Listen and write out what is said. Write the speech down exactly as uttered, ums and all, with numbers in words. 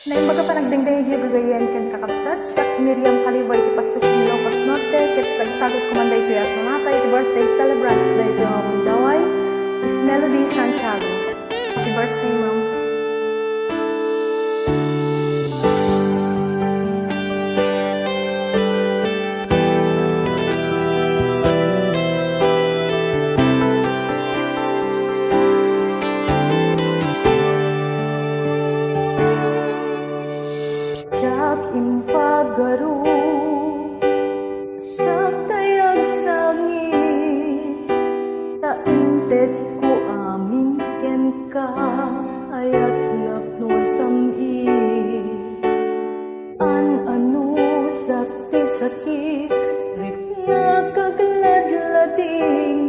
Naimbag a panagdengdeng iti gagayyem ken kakabsat, siak Miriam Kaliwa iti Pasuk, Ilocos Norte, ket sagsagutko man daytoy a sonata iti birthday celebrant daytoy a Mandaway, Miss Melody Santiago. Happy birthday, Ma'am. Diak impagaru, siak tay agsangit, ta intedko amin kenka, ayat napno a sam-it. An-anusak ti sakit, riknak agladlading,